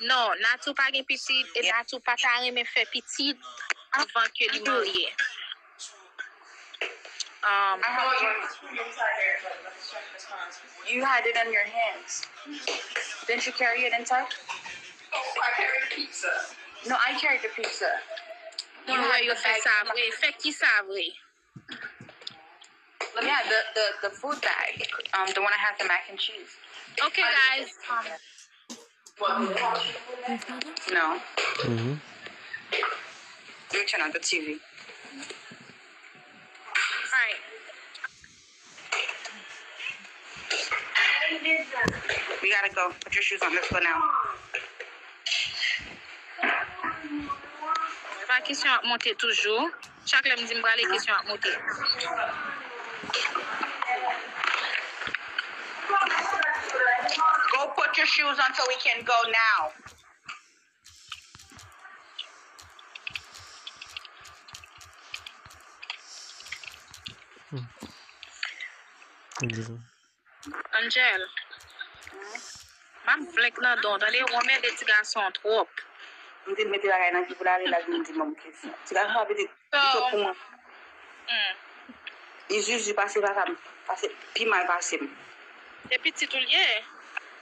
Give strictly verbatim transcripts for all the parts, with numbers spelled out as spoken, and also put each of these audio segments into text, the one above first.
Non, Natou pa gen pitit, e Natou pa ta renmen fè pitit anvan ke li marye. Um, You had it on your hands. Didn't you carry it inside? Oh, I carried the pizza. No, I carried the pizza. Mwen wè yo fè sa vre. Fè ki sa vre? Yeah, the, the, the food bag. Um, the one I had the mac and cheese. Okay, guys. Um, No. Mhm. Let me turn on the T V. Alright. We gotta go. Put your shoes on. Let's go now. Pa kesyon ap monte toujou. Chak lè m di m prale, kesyon ap monte. Go put your shoes on so we can go now. Angel. M ap flank nan don, tande, w anmède ti gason an twòp. M te mete bagay nan ki pou lave la, vin di mwen kesyon. Ti gason ap ede So, pou mwen. Hmm. Li zuzu pase papa m, pase pi mal pase m. E pitit ou l ye?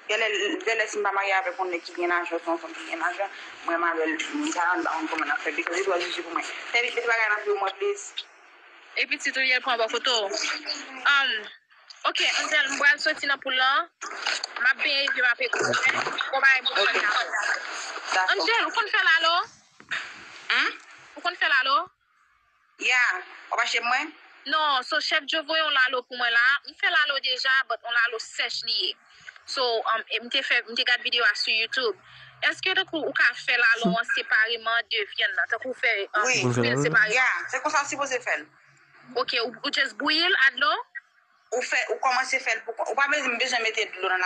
Genlè, genlè si m pa marye avèk yon nèg ki gen lajan, se yon fanm ki gen lajan, mwen m avè l, m ta ann ba konn kòman n ap fè, because li twò zuzu pou mwen. Fè vit mete bagay nan pye w mwen, please. E pitit ou l ye, l pran bò kote w. Um, ok, Angel, m pral soti nan poul lan. M ap benyen epi m ap ekri w, ok? Bon bagay pou fè la. Dakò. Angel, ou konn fè lalo? Hmm? Ou konn fè lalo? Yeah, w ap achte mwen? Non, so chèf Joe voye yon lalo pou mwen la. M fè lalo deja, but yon lalo sèch li ye. So, um, e m te fè, m te gad videyo a sou YouTube. Èske tankou ou ka fè lalo an separeman de vyann nan? Tankou w fè um, Wi. Grill separeman? Yeah, se konsa w sipoze fè l. Ok, ou, ou just bouyi l a dlo? Ou fè, ou kòmanse fè l pou kont. Ou pa bezwen, bezwen mete dlo nan